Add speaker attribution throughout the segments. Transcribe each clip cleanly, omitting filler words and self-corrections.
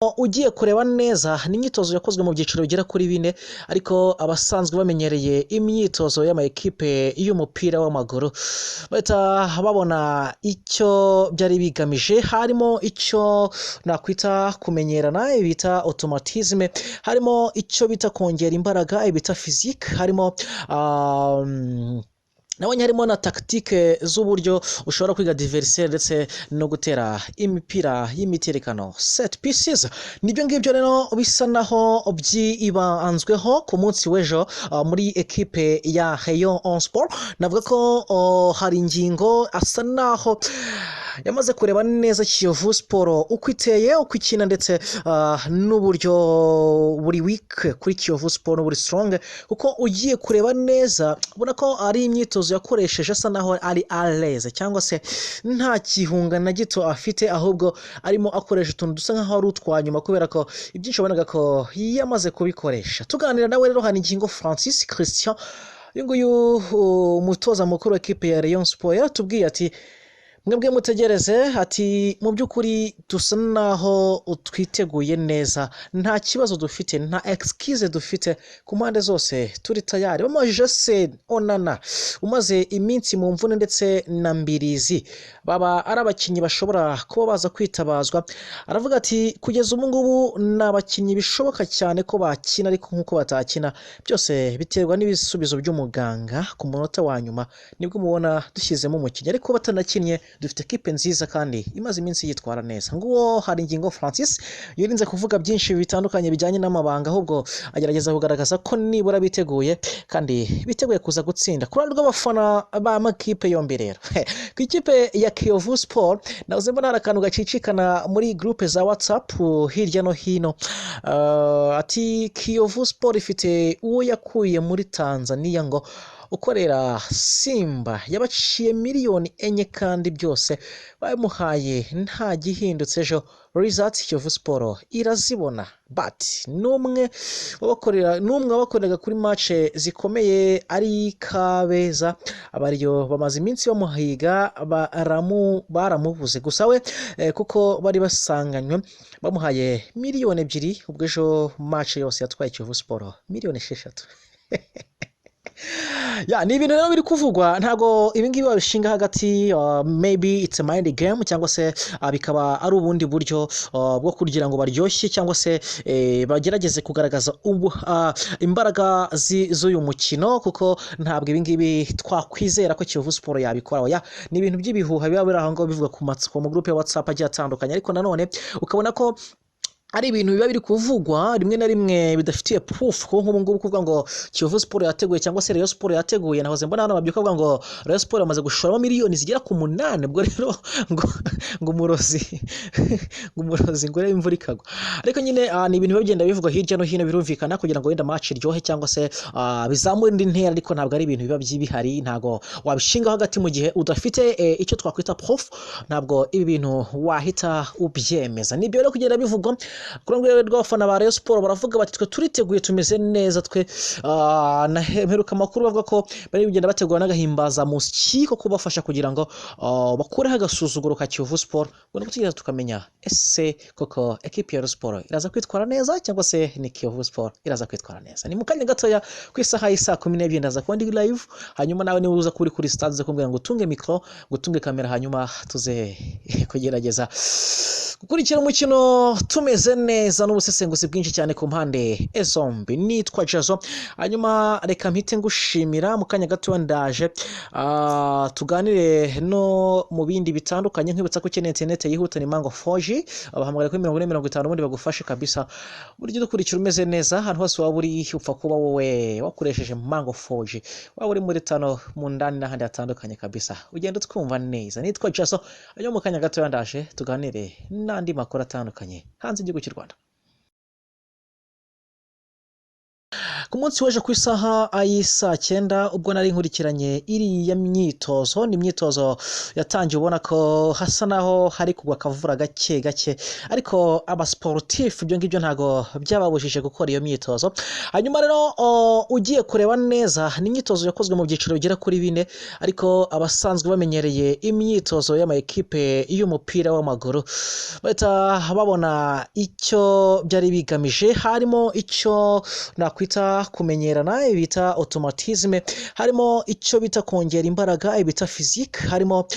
Speaker 1: Ugiye kureba neza, ni imyitozo yakozwe mu byiciro bigera kuri bine, ariko abasanzwe bamenyereye imyitozo y'amakipe y'umupira w'amaguru bahita babona icyo byari bigamije. Harimo icyo nakwita kumenyerana, bita automatisme, harimo icyo bita kongera imbaraga, bita physique, harimo nabonye harimo na tactique z'uburyo ushobora kwiga adversaire, ndetse no gutera imipira y'imiterekano, set pieces. Nibyo ngibyo rero bisa naho byibanzweho ku munsi w'ejo muri ekipe ya Rayon Sport. Navuga ko hari ingingo asa naho yamaze kureba neza Kiyovu Sport uko iteye, uko ikina, ndetse n'uburyo buri weak kuri Kiyovu Sport, buri strong, kuko ugiye kureba neza ubona ko ari imyitozo yakoresheje asa naho ari à l'aise, cyangwa se nta gihunga na gito afite, ahubwo arimo akoresha utuntu dusa nkaho ari utwa nyuma, kubera ko ibyinshi wabonaga ko yamaze kubikoresha. Tuganira nawe rero, Haringingo Francis Christian, uyu nguyu umutoza mukuru wa ekipe ya Rayon Sport, yaratubwiye ati: "Mwebwe mutegereze," ati: "Mu by'ukuri dusa naho twiteguye neza, nta kibazo dufite, nta excuse dufite, ku mpande zose turi tayari." Bamubajije se Onana umaze iminsi mu mvune ndetse na Mbirizi baba ari abakinnyi bashobora kuba baza kwitabazwa, aravuga ati: "Kugeza ubu ngubu ni abakinnyi bishoboka cyane ko bakina, ariko nk'uko batakina byose biterwa n'ibisubizo by'umuganga. Ku munota wa nyuma nibwo mubona dushyizemo umukinnyi, ariko batanakinnye dufite ekipe nziza kandi imaze iminsi yitwara neza." Nguwo Haringingo Francis, yirinze kuvuga byinshi bitandukanye bijyanye n'amabanga, ahubwo agerageza kugaragaza ko nibura biteguye kandi biteguye kuza gutsinda. Ku ruhande rw'abafana b'amakipe yombi rero, ku ikipe ya Kiyovu Sport, nahoze mbona hari akantu gacicikana muri groupe za WhatsApp hirya no hino, ati Kiyovu Sport ifite uwo yakuye muri Tanzania ngo ukorera Simba, yabaciye miliyoni 4, kandi byose bamuhaye nta gihindutse, ejo results Kiyovu Sport irazibona. But n'umwe wabakoreraga kuri match zikomeye ari Kabeza, abariyo bamaze iminsi bamuhiga, baramubuze gusa we kuko bari basanganywe bamuhaye miliyoni 2, ubwo ejo match yose yatwaye Kiyovu Sport miliyoni 6. Ya, ni ibintu rero biri kuvugwa, ntabwo ibi ngibi babishinga hagati. Maybe it's a mind game, cyangwa se bikaba ari ubundi buryo bwo kugira ngo baryoshye, cyangwa se bagerageze kugaragaza imbaraga z'uyu mukino, kuko ntabwo ibi ngibi twakwizera ko Kiyovu Sport yabikora. Oya, ni ibintu by'ibihuha biba biri aho ngaho bivugwa ku matsiko mu groupe ya WhatsApp agiye atandukanye, ariko nanone ukabona ko ari ibintu biba biri kuvugwa rimwe na rimwe bidafitiye proof, kuko nk'ubu ngubu kuvuga ngo Kiyovu Sport yateguye cyangwa se Rayon Sport yateguye, nahoze mbona hano babyuka bavuga ngo Rayon Sport yamaze gushoramo miliyoni zigera ku munani, ubwo rero ngo umurozi ngo urebe imvura ikagwa. Ariko nyine ni ibintu biba bigenda bivugwa hirya no hino, birumvikana, kugira ngo wenda match iryohe cyangwa se bizamure indi ntera, ariko ntabwo ari ibintu biba bihari, ntabwo wabishingaho hagati mu gihe udafite icyo twakwita proof, ntabwo ibi bintu wahita ubyemeza. Nibyo rero kugenda bivugwa. Ku ruhande rw'abafana ba Rayon Sport baravuga bati: "Twe turiteguye, tumeze neza." Twe mperuka amakuru bavuga ko bari kugenda bategura n'agahimbazamusyi ko kubafasha kugira ngo bakureho agasuzuguro ka Kiyovu Sport. Ubwo ni gutegereza tukamenya ese koko ekipi ya Rayon Sport iraza kwitwara neza cyangwa se ni Kiyovu Sport iraza kwitwara neza. Ni mu kanya gatoya, ku isaha y'isaa 12 ndaza kuba ndi live, hanyuma nawe niba uza kuba uri kuri stade uze kumbwira ngo utunge mikoro, ngo utunge kamera, hanyuma tuze kugerageza gukurikira umukino tumeze neza n'ubusesenguzi bwinshi cyane ku mpande zombi. Nitwa Jazo, hanyuma reka mpite ngushimira. Mu kanya gato ndaje tuganire no mu bindi bitandukanye. Nkwibutsa ko ukeneye interineti yihuta ni Mango 4G, bahamagara kuri 4050 ubundi bagufashe kabisa. Buryo dukurikira umeze neza ahantu hose waba uri, upfa kuba wowe wakoresheje Mango 4G, waba uri muri tano mu ndani n'ahandi hatandukanye kabisa, ugenda utwumva neza. Nitwa Jazo, hanyuma mu kanya gato ndaje tuganire n'andi makuru atandukanye hanze y'igihugu cy'u Rwanda. Ku munsi w'ejo ku isaha y'isaa 9, ubwo nari nkurikiranye iriya myitozo, ni imyitozo yatangiye ubona ko hasa naho hari kugwa akavura gake gake, ariko abasportif ibyo ngibyo ntabwo byababujije gukora iyo myitozo. Hanyuma rero ugiye kureba neza, ni imyitozo yakozwe mu byiciro bigera kuri bine, ariko abasanzwe bamenyereye imyitozo y'ama ekipe y'umupira w'amaguru bahita babona icyo byari bigamije. Harimo icyo nakwita kumenyerana, bita automatisme, harimo icyo bita kongera imbaraga, bita physique, harimo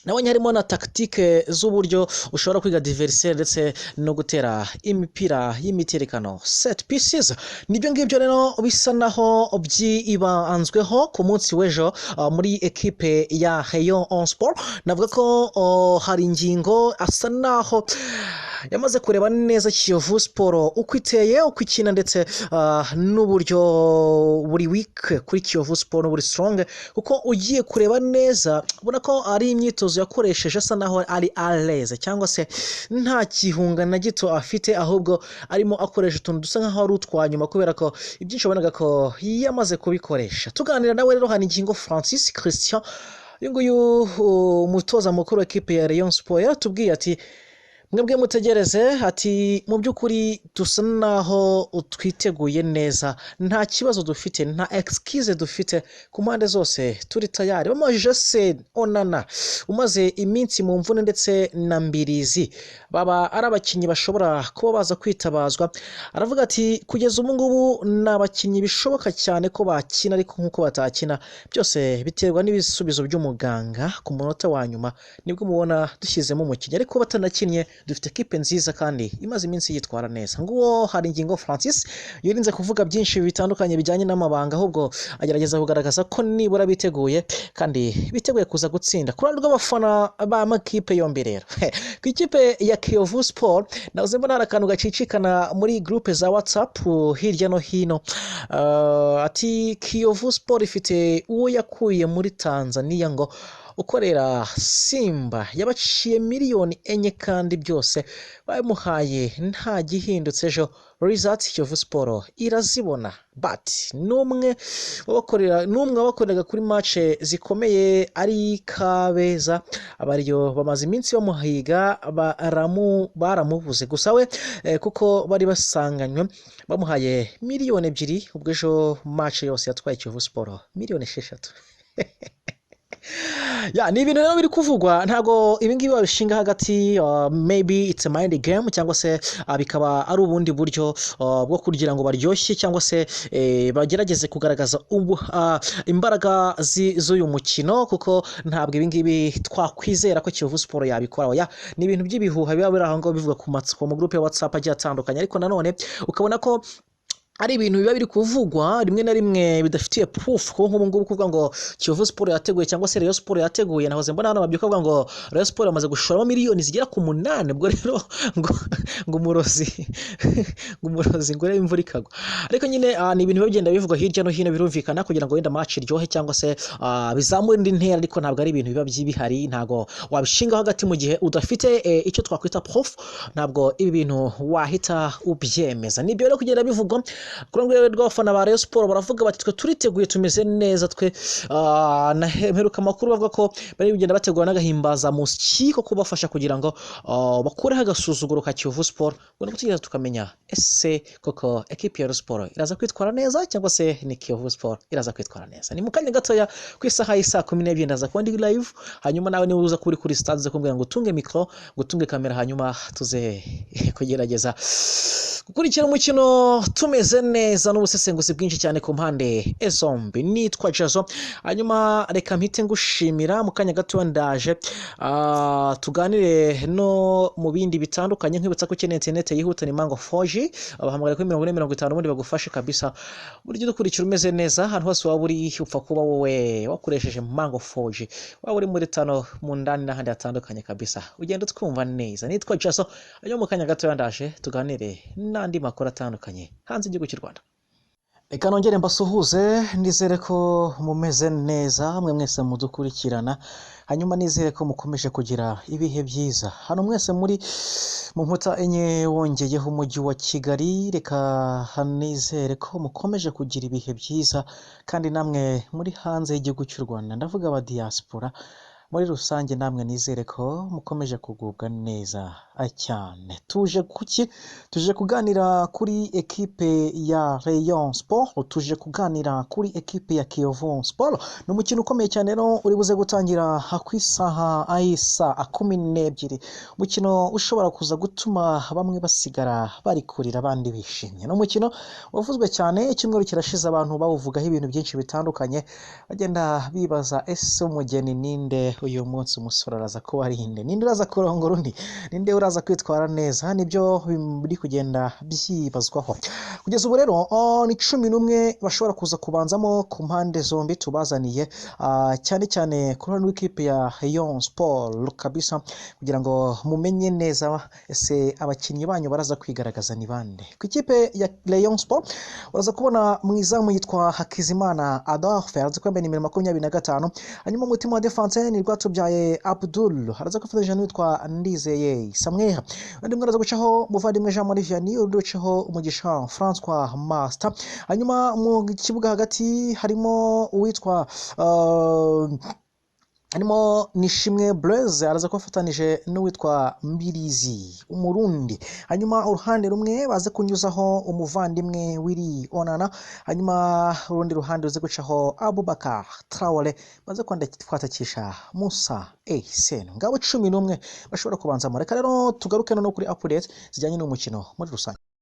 Speaker 1: nabonye harimo na tactique z'uburyo ushobora kwiga adversaire ndetse no gutera imipira y'imiterekano, set pieces. Nibyo ngibyo rero bisa naho byibanzweho ku munsi w'ejo muri ekipe ya Rayon Sport. Navuga ko hari ingingo asa naho yamaze kureba neza Kiyovu Sport uko iteye, uko ikina, ndetse n'uburyo buri weak kuri Kiyovu Sport n'uburi strong, kuko ugiye kureba neza ubona ko ari imyitozo yakoresheje asa naho ari à l'aise, cyangwa se nta gihunga na gito afite, ahubwo arimo akoresha utuntu dusa nkaho ari utwa nyuma, kubera ko ibyinshi wabonaga ko yamaze kubikoresha. Tuganira nawe rero, Haringingo Francis Christian, uyu nguyu umutoza mukuru wa ekipe ya Rayon Sport, yaratubwiye ati: "Mwebwe mutegereze," ati: "Mu by'ukuri dusa naho twiteguye neza, nta kibazo dufite, nta excuse dufite, ku mpande zose turi tayari." Bamubajije se Onana umaze iminsi mu mvune ndetse na Mbirizi baba ari abakinnyi bashobora kuba baza kwitabazwa, aravuga ati: "Kugeza ubu ngubu ni abakinnyi bishoboka cyane ko bakina, ariko nk'uko batakina byose biterwa n'ibisubizo by'umuganga. Ku munota wa nyuma nibwo mubona dushyizemo umukinnyi, ariko batanakinnye dufite ekipe nziza kandi imaze iminsi yitwara neza." Nguwo Haringingo Francis, yirinze kuvuga byinshi bitandukanye bijyanye n'amabanga, ahubwo agerageza kugaragaza ko nibura biteguye kandi biteguye kuza gutsinda. Ku ruhande rw'abafana b'amakipe yombi rero, ku ikipe ya Kiyovu Sport, nahoze mbona hari akantu gacicikana muri groupe za WhatsApp hirya no hino, ati Kiyovu Sport ifite uwo yakuye muri Tanzania ngo ukorera Simba, yabaciye miliyoni 4, kandi byose bamuhaye nta gihindutse, ejo results Kiyovu Sport irazibona. But n'umwe wabakoreraga kuri match zikomeye ari Kabeza, abariyo bamaze iminsi bamuhiga, baramubuze gusa we kuko bari basanganywe bamuhaye miliyoni 2, ubwo ejo match yose yatwaye Kiyovu Sport miliyoni 6. Ya, ni ibintu rero biri kuvugwa, ntabwo ibi ngibi babishinga hagati, maybe it's a mind game, cyangwa se bikaba ari ubundi buryo bwo kugira ngo baryoshye, cyangwa se bagerageze kugaragaza imbaraga z'uyu mukino, kuko ntabwo ibi ngibi twakwizera ko Kiyovu Sport yabikora. Oya, ni ibintu by'ibihuha biba biri aho ngaho bivugwa ku matsiko mu groupe ya WhatsApp agiye atandukanye, ariko nanone ukabona ko ari ibintu biba biri kuvugwa rimwe na rimwe bidafitiye proof, kuko nk'ubu ngubu kuvuga ngo Kiyovu Sport yateguye cyangwa se Rayon Sport yateguye, nahoze mbona hano babyuka bavuga ngo Rayon Sport yamaze gushoramo miliyoni zigera ku 8, ubwo rero ngo umurozi ngo urebe imvura ikagwa. Ariko nyine ni ibintu biba bigenda bivugwa hirya no hino, birumvikana, kugira ngo wenda match iryohe cyangwa se bizamure indi ntera, ariko ntabwo ari ibintu biba bihari, ntabwo wabishingaho hagati mu gihe udafite icyo twakwita proof, ntabwo ibi bintu wahita ubyemeza. Nibyo rero kugenda bivugwa. Ku rwego rw'abafana ba Rayon Sport baravuga bati: "Twe turiteguye, tumeze neza." Twe na mperuka amakuru bavuga ko bari kugenda bategura n'agahimbazamusyi ko kubafasha kugira ngo bakureho agasuzuguro ka Kiyovu Sport. Ubwo ni gutegereza tukamenya ese koko ekipi ya Rayon Sport iraza kwitwara neza cyangwa se ni Kiyovu Sport iraza kwitwara neza. Ni mu kanya gatoya ku isaha y'isaa 12 ndaza kuba ndi live, hanyuma nawe niba uza kuba uri kuri stade uze kumbwira ngo utunge micro, ngo utunge kamera, hanyuma tuze kugerageza gukurikira umukino tumeze neza n'ubusesenguzi bwinshi cyane ku mpande zombi. Nitwa Jazo, hanyuma reka mpite ngushimira. Mu kanya gato ndaje tuganire no mu bindi bitandukanye. Nkwibutsa ko ukeneye interineti yihuta ni Mango 4G, abahamagara kuri 40 50, ubundi bagufashe kabisa uburyo dukurikira umeze neza ahantu hose waba uri, upfa kuba wowe wakoresheje Mango 4G, waba uri muri tano mu ndani n'ahandi hatandukanye kabisa, ugenda utwumva neza. Nitwa Jazo, hanyuma mu kanya gato ndaje tuganire n'andi makuru atandukanye hanze y'igihugu cy'u Rwanda. Reka nongere mbasuhuze, nizere ko mumeze neza mwe mwese mudukurikirana, hanyuma nizere ko mukomeje kugira ibihe byiza. Hano mwese muri mu nkuta enye wongeyeho umujyi wa Kigali, reka nizere ko mukomeje kugira ibihe byiza, kandi namwe muri hanze y'igihugu cy'u Rwanda, ndavuga aba diaspora muri rusange, namwe nizere ko mukomeje kugubwa neza cyane. Tuje kuki? Tuje kuganira kuri ekipe ya Rayon Sport, tuje kuganira kuri ekipe ya Kiyovu Sport. Ni umukino ukomeye cyane rero uri buze gutangira ku isaha ayisa 12, umukino ushobora kuza gutuma bamwe basigara bari kurira abandi bishimye. Ni umukino wavuzwe cyane, icyumweru kirashize abantu bawuvugaho ibintu byinshi bitandukanye, bagenda bibaza: ese umugeni ninde uyu munsi? Umusore araza kuba ari nde? Ninde uraza kurongora undi? Ninde uraza kwitwara neza? Nibyo biri kugenda byibazwaho kugeza ubu. Rero ni 11 bashobora kuza kubanzamo ku mpande zombi tubazaniye, cyane cyane ku ruhande rw'ikipe ya Rayon Sport kabisa, kugira ngo mumenye neza ese abakinnyi banyu baraza kwigaragaza ni bande. Ku ikipe ya Rayon Sport uraza kubona mu izamu yitwa Hakizimana Adolphe, araza kwambaye nimero 25. Hanyuma umutima wa defense ni Rwatubyaye Abdul, araza kwifatanyije n'uwitwa Ndizeye Samuel. Undi mwe araza gucaho Muvandimwe Jean Marie Vianney, undi ucaho Umugisha Francois Master. Hanyuma mu kibuga hagati harimo Nishimwe Blaise, araza kuba afatanije n'uwitwa Mbirizi Umurundi. Hanyuma uruhande rumwe baze kunyuzaho umuvandimwe Willy Onana, hanyuma urundi ruhande ruze gucaho Abubakar Traore, baze kwatakisha Musa Essenu. Ngabo 11 bashobora kubanzamo. Reka rero tugaruke no kuri update zijyanye n'umukino muri rusange.